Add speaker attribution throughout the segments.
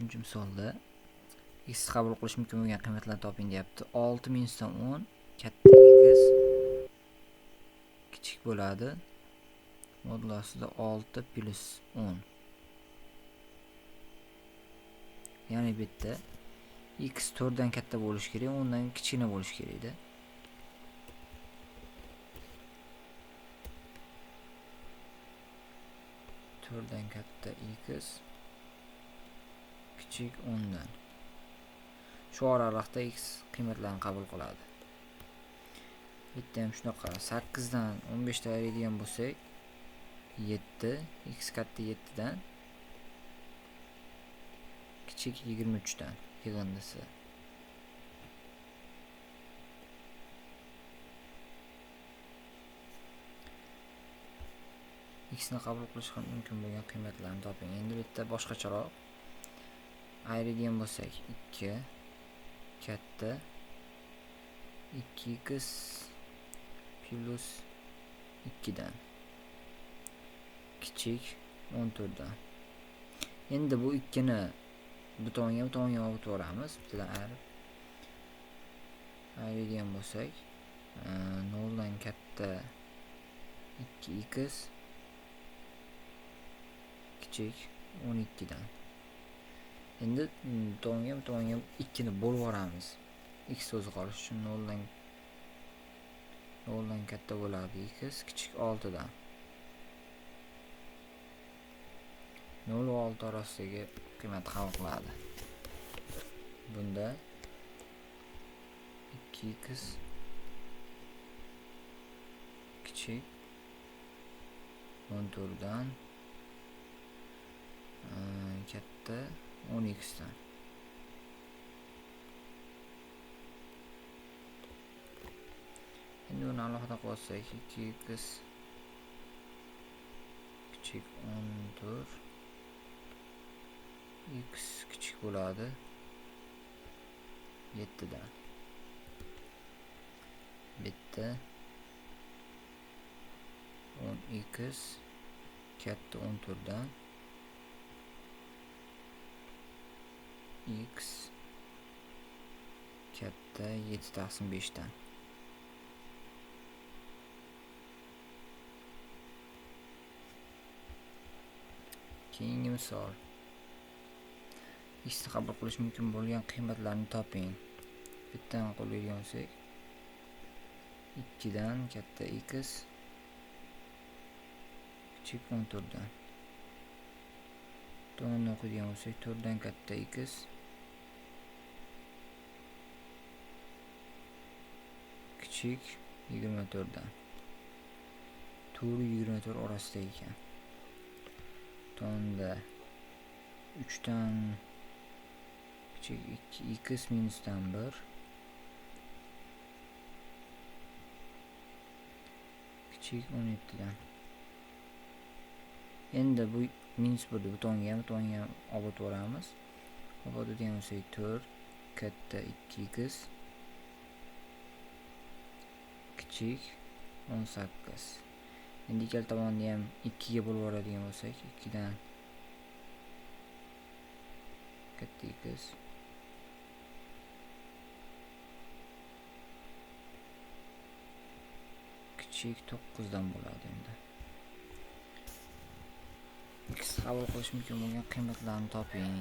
Speaker 1: 3-misolda x qabul qilish mumkin bo'lgan qiymatlarni toping deyapti. 6 minusdan 10 katta x kichik bo'ladi. Modul ostida 6 plus 10. Ya'ni bu yerda x 4 dan katta bo'lishi kerak, 10 dan kichkina bo'lishi kerak edi. Dan katta x kichik 10 dan. Shu oraliqda x qiymatlarni qabul qiladi. Bitta ham shunaqa 8 dan 15 ta ayiradigan bo'lsak 7, x katta 7 dan kichik 23 dan yig'indisi. X ni qabul qilish ham mumkin bo'lgan qiymatlarni toping. Endi bu yerda boshqacharoq ayiradigan bo'lsak 2 katta 2x plus 2 dan kichik 14 dan. Endi bu 2 ni bu tomonga bu tomonga olib o'tib bittadan ayirib ayiradigan bo'lsak 0 dan katta 2x kichik 12 dan. Endi tomonga bu tomonga 2 ni bo'lib yuboramiz. X o'zi qolishi uchun 0 dan katta bo'ladi x kichik 6 dan. 0 va 6 orasidagi qiymat qabul qiladi. Bunda 2x kichik 14 dan katta 10x dan. Endi buni alohida qo'ysak 2x kichik 14 x kichik bo'ladi 7 dan. Bitta 10x katta 14 dan x katta 7 taqsim 5 dan. Keyingi misol. X ni qabul qilish mumkin bo'lgan qiymatlarni toping. Bittadan qo'llaydigan bo'lsak 2 dan katta x kichik 14 dan. Tomondan o'qiydigan bo'lsak 4 dan katta x kichik 24 dan. 4 24 orasida ekan. Tomonda 3 dan kichik 2x minusdan 1 kichik 17 dan. Endi bu minus 1 bu tomonga ham bu tomonga ham olib o'tib yuboramiz. Olib o'tadigan bo'lsak 4 katta 2x kichik 18. Endi ikkala tomonni ham 2 ga bo'lib yuboradigan bo'lsak 2 dan katta x kichik 9 dan bo'ladi endi. X qabul qilish mumkin bo'lgan qiymatlarni toping.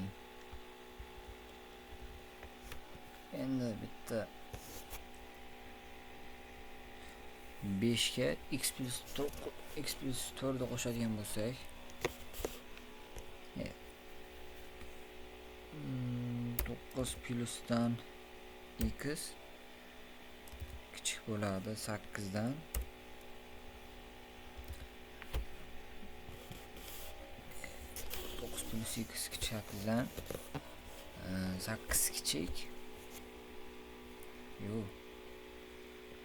Speaker 1: Endi bitta 5 ga x plus 9 x plus 4 ni qo'shadigan bo'lsak 9 plusdan x kichik bo'ladi 8 dan. 9 plus x kichik 8 dan 8 kichik. Yo'q.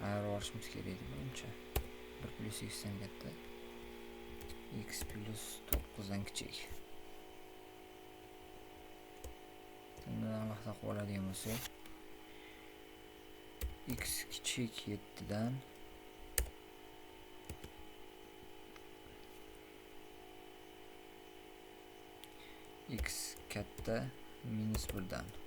Speaker 1: Ayirib yuborishimiz kerak edi buncha. 1 plus x dan katta x plus 9 dan kichik. Bundan alohida qilib oladigan bo'lsak x kichik 7 dan x katta -1 dan.